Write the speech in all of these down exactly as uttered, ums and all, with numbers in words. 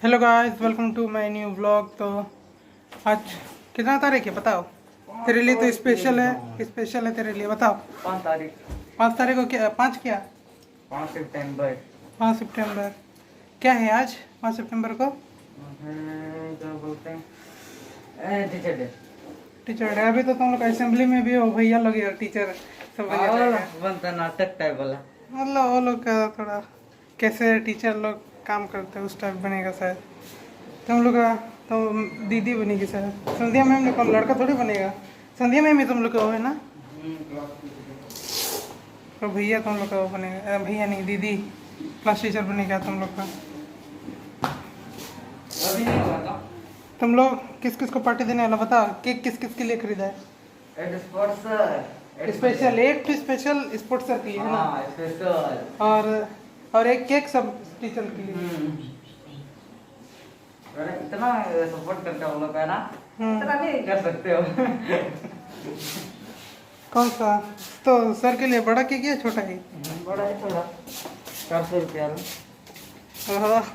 Hello guys, welcome to my new vlog। तो आज कितना तारीख है बताओ? तेरे लिए तो स्पेशल है, स्पेशल है तेरे लिए। बताओ, पाँच तारीख। पाँच तारीख को क्या, पाँच क्या? पाँच सितंबर। पाँच सितंबर। क्या है आज पाँच सितंबर को? हम्म, क्या बोलते हैं, टीचर डे। Teacher day. अभी तो तुम लोग असेंबली में भी हो, भैया लोग टीचर सब भैया और लोग हैं। बनता नाटक टाइप वाला। मतलब वो लोग का थोड़ा कैसे टीचर लोग काम करते हैं उस टाइप बनेगा शायद। तुम लोग का तो दीदी बनेगी शायद। संध्या मैम ने कौन, लड़का थोड़ी बनेगा। संध्या मैम ही तुम लोग का वो है ना? तो भैया तुम लोग का वो बनेगा, अ, भैया नहीं, दीदी क्लास टीचर बनेगा तुम लोग का। अभी नहीं हुआ था। तुम लोग किस किस को पार्टी देने वाला बताओ? केक किस किस के लिए खरीदा है? एक स्पोर्ट्सर। स्पेशल, एक तो स्पेशल स्पोर्ट्सर के लिए है ना? हाँ, स्पेशल। और और एक केक सब टीचर के लिए। हम्म। अरे, इतना सपोर्ट करते हो लोग, है ना? हम्म। इतना नहीं कर सकते हो। कौन सा? तो सर के लिए बड़ा केक या छोटा केक? बड़ा है थोड़ा, चार सौ रुपया वाला। ओहो,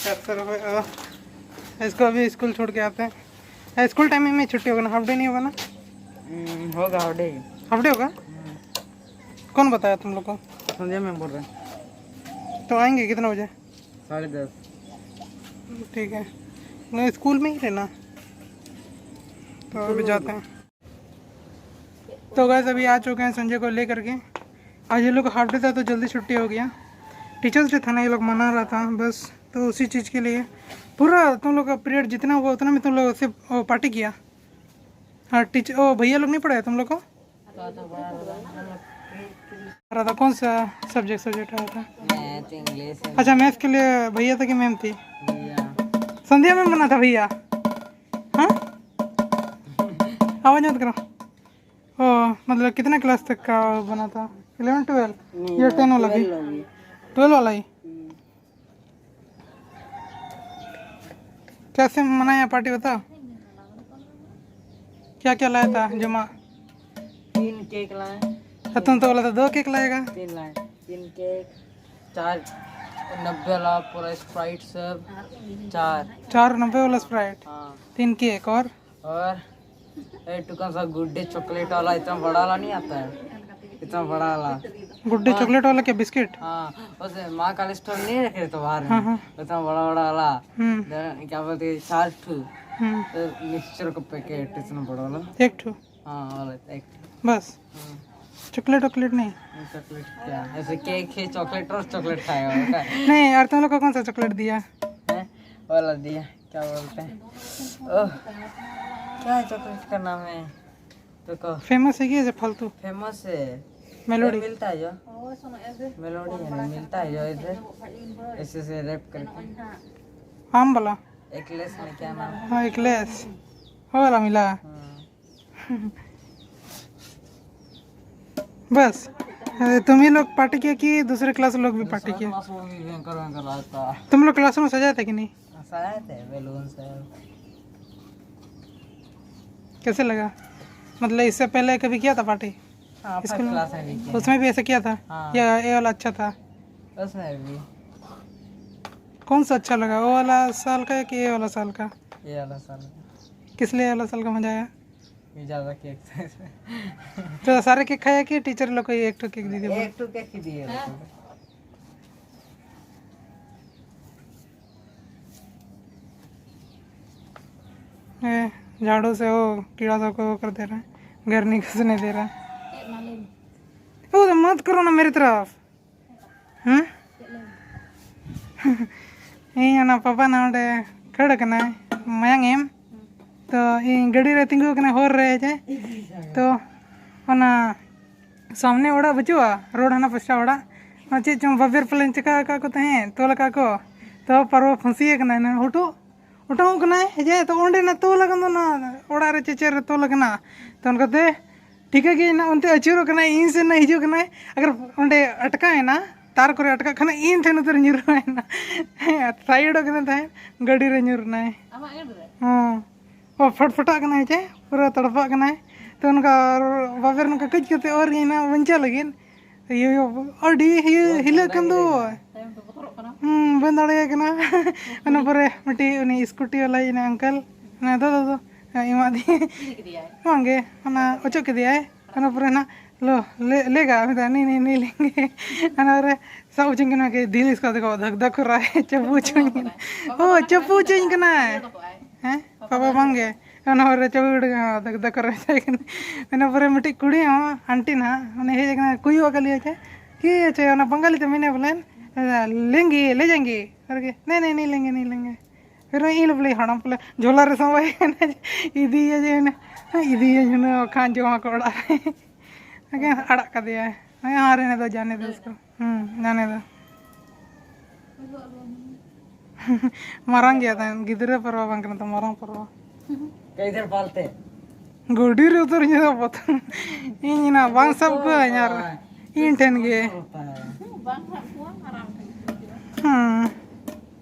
चार सौ रुपये। ओह, इसको अभी स्कूल छोड़ के आते हैं। स्कूल टाइमिंग में छुट्टी होगा ना, हाफ डे नहीं होगा ना? हम्म, होगा, हाफ डे ही। हाफ डे होगा? कौन बताया तुम लोग को? संध्या मैम बोल रहे हैं। तो आएंगे कितने बजे? साढ़े दस। ठीक है, नहीं, स्कूल में ही रहना। तो अभी जाते हैं। तो गाइस, अभी आ चुके हैं संजय को लेकर के। आज ये लोग हाफ डे था तो जल्दी छुट्टी हो गया। टीचर्स डे था ना, ये लोग मना रहा था बस, तो उसी चीज़ के लिए पूरा तुम लोग का पीरियड जितना हुआ उतना में तुम लोग से पार्टी किया। हाँ टीचर, ओ भैया लोग नहीं पढ़ाया तुम लोग को? रहा था। कौन सा सब्जेक्ट सब्जेक्ट रहा था? Math, English. अच्छा, मैथ्स के लिए भैया था कि मैम थी? भैया। संध्या मैम बना था भैया? हाँ, आवाज़ मत करो। ओ, मतलब कितना क्लास तक का बना था? इलेवन ट्वेल्व या टेन वाला भी? ट्वेल्व वाला ही। कैसे मनाया पार्टी बताओ? क्या क्या लाया था जमा? तीन केक लाए। तुम तो बोला था दो केक लाएगा। तीन लाए। तीन केक, चार। नब्बे वाला पूरा स्प्राइट सब चार। चार नब्बे वाला स्प्राइट। हाँ। तीन केक और? और एक ठो कौन सा गुड डे चॉकलेट वाला इतना बड़ा वाला नहीं आता है, इतना बड़ा वाला। गुड डे हाँ। चॉकलेट वाला क्या बिस्किट? हाँ, उसे माँ का स्टोर नहीं रखे तो बाहर में। हाँ, हाँ। इतना बड़ा बड़ा वाला। हम्म। दे- क्या बोलते हैं, चार ठो। हम्म। तो मिक्सचर का पैकेट इतना बड़ा वाला। एक ठो। हाँ, वाला एक ठो। बस। हाँ। चॉकलेट वॉकलेट नहीं? चॉकलेट क्या, ऐसे केक है, चॉकलेट और चॉकलेट खाएगा वो क्या? नहीं यार, तुम लोग को कौन सा चॉकलेट दिया? हैं? वाला दिया, क्या बोलते हैं? ओह, क्या है चॉकलेट का नाम है? रुको। फेमस है क्या ये फालतू? फेमस है। मेलोडी। ये मिलता है जो? मेलोडी है ना, मिलता है जो इधर। ऐसे से रैप करके। आम वाला? एक्लेस में क्या नाम? हाँ, एक्लेस। वो वाला मिला। हाँ। बस, ए, तुम ही लोग पार्टी किया कि दूसरे क्लास लोग भी पार्टी किया? क्लास में भी भयंकर भयंकर आता। तुम लोग क्लास में सजाए थे कि नहीं? सजाए थे बैलून से। कैसे लगा? मतलब, इससे पहले कभी किया था पार्टी? हाँ, स्कूल फर्स्ट में? क्लास में भी किया। उसमें भी ऐसा किया था? हाँ। या ये वाला अच्छा था? उसमें भी। कौन सा अच्छा लगा, वो वाला साल का कि ये वाला साल का? ये वाला साल का। किस लिए ये वाला साल का मजा आया? ये ज़्यादा केक था इसमें। तो सारे केक खाया कि टीचर लोग को ही एक ठो केक दे दिया? एक ठो केक ही दिए लोग। ए, झाड़ू से वो कीड़ा सबको वो कर दे रहा है, घर नहीं घुसने दे रहा है। वो तो मत करो ना मेरी तरफ। ᱦᱮᱸ? ᱤᱧ ᱚᱱᱟ ᱯᱟᱯᱟ ᱱᱟ ᱚᱸᱰᱮ ᱠᱷᱟᱹᱲ ᱠᱟᱱᱟᱭ, ᱢᱟᱭᱟᱝ ᱮᱢ᱾ ᱛᱚ ᱤᱧ ᱜᱟᱹᱰᱤ ᱨᱮ ᱛᱤᱸᱜᱩ ᱠᱟᱱᱟ ᱦᱚᱨ ᱨᱮ ᱡᱮ, ᱛᱚ ᱚᱱᱟ ᱥᱟᱢᱱᱮ ᱚᱲᱟᱜ ᱵᱟᱹᱪᱩᱜᱼᱟ, ᱨᱳᱰ ᱦᱟᱱᱟ ᱯᱟᱥᱴᱟ ᱚᱲᱟᱜ, ᱚᱱᱟ ᱪᱮᱫ ᱪᱚᱝ ᱵᱟᱵᱮᱨ ᱯᱟᱞᱮᱧ ᱪᱤᱠᱟ ᱟᱠᱟᱫ ᱠᱚ ᱛᱟᱦᱮᱸᱫ, ᱛᱚᱞ ᱟᱠᱟᱫ ᱠᱚ᱾ ᱛᱚ ᱯᱟᱨᱣᱟ ᱯᱷᱟᱹᱥᱤ ᱟᱠᱟᱱᱟᱭ ᱱᱟ ᱦᱩᱴᱩᱜ ᱚᱴᱟᱝᱚᱜ ᱠᱟᱱᱟᱭ ᱡᱮ, ᱛᱚ ᱚᱸᱰᱮ ᱱᱟ ᱛᱚᱞ ᱟᱠᱟᱱ ᱫᱚ ᱚᱱᱟ ᱚᱲᱟᱜ ᱨᱮ ᱪᱮᱪᱮᱨ ᱨᱮ ᱛᱚᱞ ᱟᱠᱟᱱᱟ᱾ ᱛᱚ ᱚᱱᱠᱟᱛᱮ ᱴᱷᱤᱠᱟᱹ ᱜᱮ ᱱᱟ ᱚᱱᱛᱮ ᱟᱹᱪᱩᱨᱚᱜ ᱠᱟᱱᱟᱭ, ᱤᱧ ᱥᱮᱫ ᱱᱟ ᱦᱤᱡᱩᱜ ᱠᱟᱱᱟᱭ᱾ ᱟᱜᱟᱨ ᱚᱸᱰᱮ ᱟᱴᱠᱟᱣ ᱮᱱᱟ, ᱛᱟᱨ ᱠᱚᱨᱮ ᱟᱴᱠᱟᱜ ᱠᱷᱟᱱ ᱤᱧ ᱴᱷᱮᱱ ᱩᱛᱟᱹᱨ ᱧᱩᱨᱩᱭᱮᱱᱟ᱾ ᱥᱟᱭᱤᱰᱚᱜ ᱠᱟᱱᱟ ᱛᱟᱦᱮᱸᱫ, ᱜᱟᱹᱰᱤ ᱨᱮ ᱧᱩᱨ ᱮᱱᱟᱭ᱾ ᱟᱢᱟᱜ ᱜᱟᱹᱰᱤ ᱨᱮ? ᱦᱚᱸ᱾ ᱚ, ᱯᱷᱟᱴᱯᱷᱟᱴᱟᱜ ᱠᱟᱱᱟᱭ ᱪᱮ, ᱯᱩᱨᱟᱹ ᱛᱟᱲᱯᱟᱜ ᱠᱟᱱᱟᱭ᱾ ᱛᱚ ᱚᱱᱠᱟ ᱵᱟᱵᱮᱨ ᱱᱚᱝᱠᱟ ᱠᱟᱹᱡ ᱠᱟᱛᱮ ᱚᱨ ᱜᱮ ᱱᱟ ᱵᱟᱧᱪᱟᱣ ᱞᱟᱹᱜᱤᱫ᱾ ᱤᱭᱟᱹ, ᱟᱹᱰᱤ ᱤᱭᱟᱹ ᱦᱤᱞᱟᱹᱜ ᱠᱟᱱ ᱫᱚ᱾ ᱛᱟᱭᱚᱢ ᱛᱮ ᱵᱚᱛᱚᱨᱚᱜ ᱠᱟᱱᱟ᱾ ᱦᱩᱸ, ᱵᱟᱹᱧ ᱫᱟᱲᱮᱭᱟᱭ ᱠᱟᱱᱟ᱾ ᱚᱱᱟ ᱯᱚᱨᱮ ᱢᱤᱫᱴᱤᱡ ᱩᱱᱤ ᱥᱠᱩᱴᱤ ᱵᱟᱞᱟᱭ ᱤᱱᱟᱹ ᱟᱝᱠᱮᱞ, ᱚᱱᱟ ᱫᱚ, ᱫᱚ, ᱫᱚ, ᱦᱮᱸ, ᱮᱢᱟᱫᱤᱧ᱾ ᱵᱟᱝᱜᱮ, ᱚᱱᱟ ᱚᱪᱚᱜ ᱠᱮᱫᱮᱭᱟᱭ᱾ ᱚᱱᱟ ᱯᱚᱨᱮ ᱱᱟᱜ ᱞᱚ, ᱞᱮ-, ᱞᱮᱜᱟ, ᱢᱮᱛᱟᱭ, "ᱱᱤ, ᱱᱤ, ᱱᱤ ᱞᱮᱝᱜᱮ᱾" ᱚᱱᱟ ᱯᱚᱨᱮ ᱥᱟᱵ ᱦᱚᱪᱚᱧ ᱠᱟᱱᱟ, ᱠᱤ ᱫᱤᱞ ᱤᱥᱠᱟ ᱫᱮᱠᱷᱚ, ᱫᱷᱟᱠ ᱫᱷᱟᱠ ᱠᱚᱨ ᱨᱟᱦᱟ ᱦᱟᱭ, ᱪᱟᱯᱚ ᱦᱚᱪᱚᱧ ᱠᱟᱱᱟ᱾ ᱚ, ᱪᱟᱯᱚ ᱦᱚᱪᱚᱧ ᱠᱟᱱᱟᱭ᱾ ᱦᱮᱸ? ᱯᱟᱯᱟ ᱵᱟᱝᱜᱮ᱾ ᱚᱱᱟ ᱯᱚᱨᱮ ᱪᱟᱵᱤ ᱩᱰᱩᱠ ᱫᱟᱠᱟ ᱨᱮ ᱛᱟᱦᱮᱸ ᱠᱟᱱᱟ᱾ ᱤᱱᱟᱹ ᱯᱚᱨᱮ ᱢᱤᱫᱴᱤᱡ ᱠᱩᱲᱤ ᱦᱚᱸ ᱟᱱᱴᱤ ᱱᱟᱦᱟᱜ, ᱩᱱᱤ ᱦᱮᱡ ᱟᱠᱟᱱᱟ, ᱠᱩᱭᱩ ᱟᱠᱟᱫ ᱞᱮᱭᱟ ᱪᱮ, ᱠᱤ ᱪᱮ ᱚᱱᱟ ᱵᱟᱝᱜᱟᱞᱤ ᱛᱮ ᱢᱮᱱᱮᱫ ᱵᱚᱞᱮ, "ᱞᱮᱸᱜᱮ, ᱞᱮ ᱡᱟएᱸᱜᱮ", ᱟᱨᱠᱤ, "ᱱᱮ, ᱱᱮ, ᱱᱮ, ᱞᱮᱸᱜᱮ, ᱱᱮ, ᱞᱮᱸᱜᱮ᱾" ᱯᱷᱤᱨ ᱤᱧ ᱵᱚᱞᱮ ᱦᱟᱲᱟᱢ ᱵᱚᱞᱮ ᱡᱷᱚᱞᱟ ᱨᱮ ᱥᱟᱢᱵᱟᱭ ᱠᱟᱱᱟ, ᱤᱫᱤᱭᱟᱹᱧ ᱦᱩᱱᱟᱹᱝ, ᱵᱟᱠᱷᱟᱱ ᱡᱚᱢᱟ ᱠᱚ ᱚᱲᱟᱜ ᱨᱮ᱾ ᱟᱲᱟᱜ ᱠᱟᱫᱮᱭᱟᱭ᱾ ᱦᱮᱸ, ᱟᱨ ᱤᱱᱟᱹ ᱫᱚ ᱡᱟᱱᱮ ᱫᱚ ᱩᱥᱠᱚ᱾ ᱦᱩᱸ, ᱡᱟᱱᱮ ᱫᱚ᱾ ᱢᱟᱨᱟᱝ ᱜᱮᱭᱟ ᱛᱟᱦᱮᱸᱱ, ᱜᱤᱫᱽᱨᱟᱹ ᱯᱟᱨᱣᱟ ᱵᱟᱝ ᱠᱟᱱᱟ ᱛᱚ, ᱢᱟᱨᱟᱝ ᱯᱟᱨᱣᱟ᱾ ᱠᱟᱹᱭᱫᱷᱟᱨ ᱯᱟᱞᱛᱮ᱾ ᱜᱟᱹᱰᱤ ᱨᱮ ᱩᱛᱟᱹᱨ ᱤᱧ ᱫᱚ ᱵᱚᱛᱚᱨ᱾ ᱤᱧ ᱚᱱᱟ ᱵᱟᱝ ᱥᱟᱵ ᱠᱚᱣᱟᱹᱧ ᱟᱨ ᱤᱧ ᱴᱷᱮᱱ ᱜᱮ᱾ ᱵᱟᱝ ᱥᱟᱵ ᱠᱚᱣᱟ, ᱟᱨᱟᱢ ᱴᱷᱮᱱ ᱜᱮ᱾ ᱦᱮᱸ᱾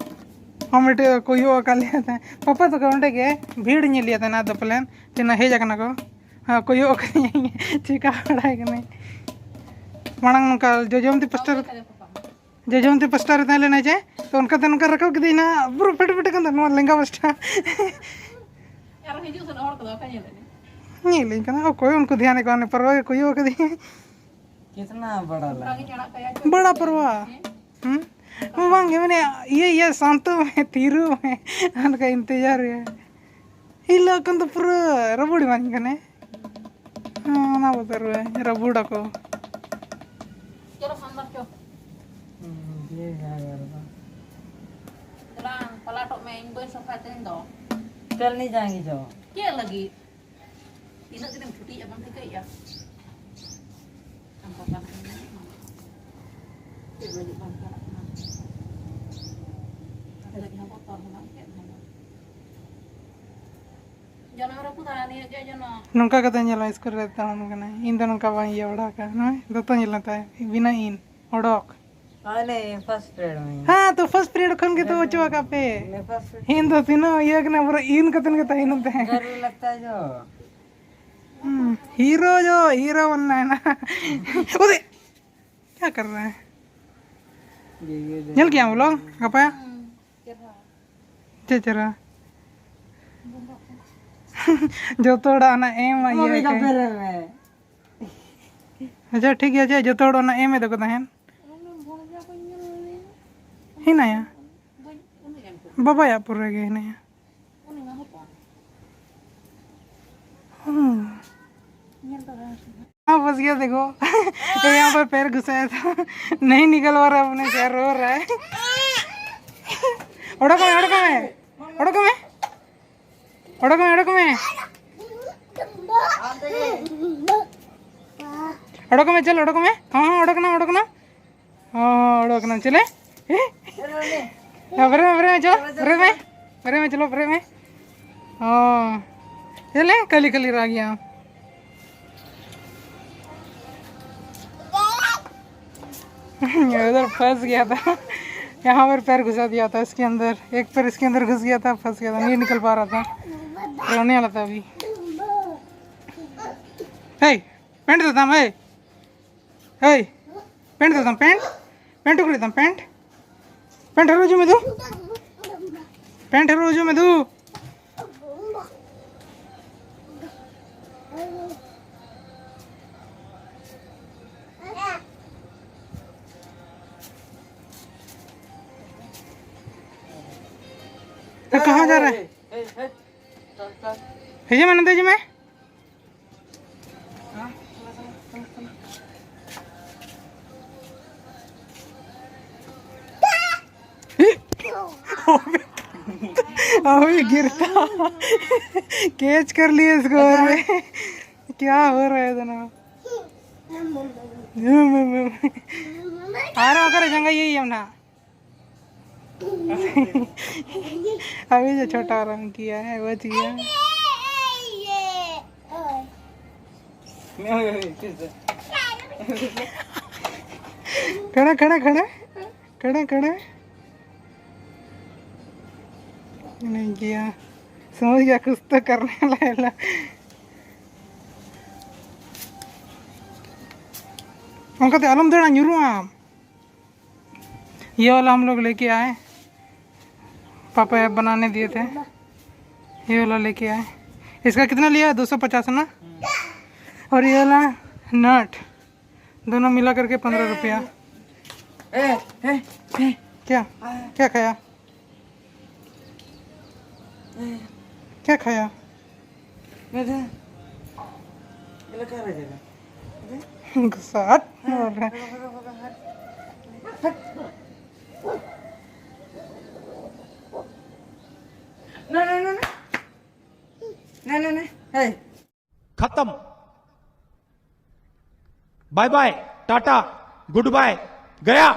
ᱦᱚᱸ ᱢᱤᱫᱴᱮᱡ ᱠᱚᱭᱚᱜ ᱟᱠᱟᱫ ᱞᱮᱭᱟ ᱛᱟᱦᱮᱸᱫ᱾ ᱯᱟᱯᱟ ᱛᱟᱠᱚ ᱚᱸᱰᱮ ᱜᱮ ᱵᱷᱤᱲ ᱧᱮᱞ ᱞᱮᱭᱟ ᱛᱟᱦᱮᱸᱫ, ᱟᱫᱚ ᱯᱟᱞᱮᱱ ᱛᱤᱱᱟᱹᱜ ᱦᱮᱡ ᱟᱠᱟᱱᱟ ᱠᱚ᱾ ᱦᱮᱸ, ᱠᱚᱭᱚᱜ ᱟᱠᱟᱫᱤᱧᱟᱹ, ᱪᱤᱠᱟ ᱵᱟᱲᱟᱭ ᱠᱟᱹᱱᱟᱹᱧ᱾ ᱢᱟᱲᱟᱝ ᱱᱚᱝᱠᱟ ᱡᱚᱡᱚᱢᱛᱤ ᱯᱟᱥᱴᱟ ᱨᱮ ᱡᱚᱡᱚᱢᱛᱤ ᱯᱟᱥᱴᱟ ᱨᱮ ᱛᱟᱦᱮᱸ ᱞᱮᱱᱟ ᱡᱮ, ᱛᱚ ᱚᱱᱠᱟᱛᱮ ᱱᱚᱝᱠᱟ ᱨᱟᱠᱟᱵ ᱠᱤᱫᱤᱧ ᱱᱟᱦᱟᱜ, ᱯᱩᱨᱟᱹ ᱯᱷᱮᱰ ᱯᱷᱮᱰ ᱠᱟᱱ ᱛᱟᱦᱮᱸ ᱱᱚᱣᱟ ᱞᱮᱸᱜᱟ ᱯᱟᱥᱴᱟ᱾ ᱟᱨ ᱦᱤᱡᱩᱜ ᱥᱮᱱᱚᱜ ᱦᱚᱲ ᱠᱚᱫᱚ ᱵᱟᱠᱚ ᱧᱮᱞᱮᱫ ᱢᱮᱭᱟ? ᱧᱮᱞᱤᱧ ᱠᱟᱱᱟ, ᱚᱠᱚᱭ ᱩᱱᱠᱩ ᱫᱷᱮᱭᱟᱱᱮᱫ ᱠᱚᱣᱟ, ᱩᱱᱤ ᱯᱟᱨᱣᱟ ᱜᱮ ᱠᱚᱭᱚᱜ ᱠᱟᱫᱤᱧ᱾ ᱠᱤᱛᱱᱟ ᱵᱟᱲᱟ ᱞᱟᱜᱟ? ᱚᱱᱠᱟ ᱜᱤᱧ ᱟᱲᱟᱜ ᱠᱟᱭᱟ, ᱪᱚ᱾ ᱵᱟᱲᱟ ᱯᱟᱨᱣᱟ᱾ ᱦᱮᱸ? ᱦᱩᱸ? ᱵᱟᱝ ᱜᱮ, ᱢᱟᱱᱮ, ᱤᱭᱟᱹ, ᱤᱭᱟᱹ, ᱥᱟᱱᱛᱚ ᱢᱮ, ᱛᱷᱤᱨᱚᱜ ᱢᱮ, ᱚᱱᱠᱟ ᱤᱱᱛᱮᱡᱟᱨ ᱨᱮ᱾ ᱦᱤᱞᱟᱹᱜ ᱠᱷᱟᱱ ᱫᱚ ᱯᱩᱨᱟᱹ ᱨᱟᱹᱵᱩᱲ ᱮᱢᱟᱱ ᱠᱟᱱᱟᱭ᱾ ᱦᱮᱸ, ᱚᱱᱟ ᱵᱚᱛᱚᱨ ᱨᱮ ᱨᱟᱹᱵᱩᱲ ᱟᱠᱚ᱾ ᱪᱚᱞᱚ ᱥᱟᱢᱵᱟᱨ ᱪᱚ᱾ ᱦᱩᱸ, ᱡᱮ ᱡᱟᱭᱜᱟ ᱨᱮᱫᱚ᱾ ᱪᱟᱞᱟᱝ, ᱯᱟᱞᱟᱴᱚᱜ ᱢᱮ, ᱤᱧ ᱵᱟᱹᱧ ᱥᱟᱯᱷᱟᱭ ᱛᱮᱦᱮᱧ ᱫᱚ᱾ ᱪᱚᱞ ᱱᱤ ᱡᱟᱭᱮᱸᱜᱮ ᱪᱚ᱾ ᱪᱮᱫ ᱞᱟᱹᱜᱤᱫ? ᱛᱤᱱᱟᱹᱜ ᱫᱤᱱᱮᱢ ᱪᱷᱩᱴᱤᱭᱮᱫᱼᱟ, ᱵᱟᱢ ᱴᱷᱤᱠᱟᱹᱭᱮᱫᱼᱟ? ᱟᱢ ᱵᱟᱵᱟ ᱱᱟᱦᱟᱜ ᱢᱮᱱᱟᱢᱟ᱾ ᱪᱮᱫ ᱞᱟᱹᱜᱤᱫ ᱵᱟᱢ ᱪᱟᱞᱟᱜ ᱠᱟᱱᱟ? ᱟᱞᱮ ᱞᱟᱹᱜᱤᱫ ᱦᱚᱸ ᱵᱚᱛᱚᱨ ᱦᱚᱸ ᱵᱟᱝ, ᱪᱮᱫ ᱦᱚᱸ ᱵᱟᱝ᱾ ᱡᱚᱱᱚᱢ ᱨᱟᱹᱯᱩᱫᱟ ᱱᱤᱭᱟᱹ ᱜᱮ ᱡᱚᱱᱚᱢ᱾ ᱱᱚᱝᱠᱟ ᱠᱟᱛᱮ ᱧᱮᱞᱚᱜ ᱥᱠᱩᱞ ᱨᱮ ᱛᱟᱦᱮᱱ ᱠᱟᱱᱟ᱾ ᱤᱧ ᱫᱚ ᱱᱚᱝᱠᱟ ᱵᱟᱹᱧ ᱤᱭᱟᱹ ᱵᱟᱲᱟ ᱟᱠᱟᱫᱼᱟ᱾ ᱱᱚᱜᱼᱚᱭ ᱫᱚᱛᱚ ᱧᱮᱞ ᱢᱮ ᱛᱟᱭ, ᱵᱤᱱᱟᱹ ᱤᱱ, ᱚᱰᱚᱠ᱾ ᱦᱮᱸ, ᱛᱚ first period ᱠᱷᱚᱱ ᱜᱮ ᱛᱚ ᱚᱪᱚ ᱟᱠᱟᱫ ᱯᱮ᱾ ᱤᱧ ᱫᱚ ᱛᱤᱱᱟᱹᱜ ᱤᱭᱟᱹ ᱠᱟᱱᱟ, ᱯᱩᱨᱟᱹ ᱤᱱ ᱠᱟᱛᱮ ᱜᱮ ᱛᱟᱦᱮᱱ ᱛᱟᱦᱮᱸ᱾ ᱦᱩᱸ, ᱦᱤᱨᱳ ᱡᱚ, ᱦᱤᱨᱳ ᱵᱚᱱᱱᱟ ᱦᱮᱱᱟ᱾ ᱚᱨᱮ! ᱠᱭᱟ ᱠᱟᱨ ᱨᱟᱦᱟ ᱦᱮ? ᱧᱮᱞ ᱠᱮᱜᱼᱟᱢ ᱵᱚᱞᱚ ᱜᱟᱯᱟ? ᱪᱮᱫ ᱪᱮᱦᱨᱟ᱾ ᱡᱚᱛᱚ ᱦᱚᱲᱟᱜ ᱚᱱᱟ ᱮᱢ ᱟᱜ ᱤᱭᱟᱹ ᱠᱟᱭ᱾ ᱟᱪᱪᱷᱟ, ᱴᱷᱤᱠ ᱜᱮᱭᱟ, ᱡᱮ ᱡᱚᱛᱚ ᱦᱚᱲ ᱚᱱᱟ ᱮᱢ ᱮᱫ ᱫᱚᱠᱚ ᱛᱟᱦᱮᱸᱱ᱾ ᱦᱮᱱᱟᱭᱟ, ᱵᱟᱵᱟᱭᱟᱜ ᱯᱩᱨᱟᱹ ᱜᱮ ᱦᱮᱱᱟᱭᱟ᱾ हाँ, फंस गया, देखो। ये यहाँ पर पैर घुसाया था, नहीं निकलवा रहा अपने से, रो रहा है। ओड़क में, ओड़क में, ओड़क में, ओड़क में, ओड़क में। ओड़क में, चल, ओड़क में। हाँ, हाँ, ओड़कना, ओड़कना। हाँ, ओड़कना, चले। ए? हाँ, बरे में, बरे में, चलो, बरे में। बरे में, चलो, बरे में। हाँ। चले, खाली, खाली रह गया। उधर फंस गया था। यहाँ पर पैर घुसा दिया था इसके अंदर। एक पैर इसके अंदर घुस गया था, फंस गया था, नहीं निकल पा रहा था। रोने वाला था अभी। हे, पैंट देता हूँ, हे। हे, पैंट देता हूँ, पैंट। पैंट टुकड़ी देता हूँ, पैंट। पैंट हरो जो मैं दू। पैंट हरो जो मैं दू। तो कहाँ जा रहा है? हे जे मैं, नंदे जी मैं। अभी गिरता। कैच कर लिए इसको। अरे, क्या हो रहा है इतना? अरे, अगर जंगा यही है ना। अभी जो छोटा आराम किया है, बच गया। खड़ा, खड़ा, खड़ा। खड़ा, खड़ा। नहीं किया। समझ गया, कुछ तो करने वाला है। ᱚᱱᱠᱟᱛᱮ ᱟᱞᱚᱢ ᱫᱟᱹᱲᱟ, ᱧᱩᱨᱩᱜ ᱟᱢ᱾ ये वाला हम लोग लेके आए, पापा बनाने दिए थे। ये वाला लेके आए। इसका कितना लिया? दो सौ पचास ना। और ये वाला नट, दोनों मिला करके पंद्रह रुपया। ए, ए, ए, क्या? क्या खाया? क्या खाया? मेरे, मेरे क्या रह जाएगा? गुस्सा हट बोल रहा है। ना, ना, ना, ना। ना, ना, ना। हे। खत्म। Bye bye, tata, good bye, गया।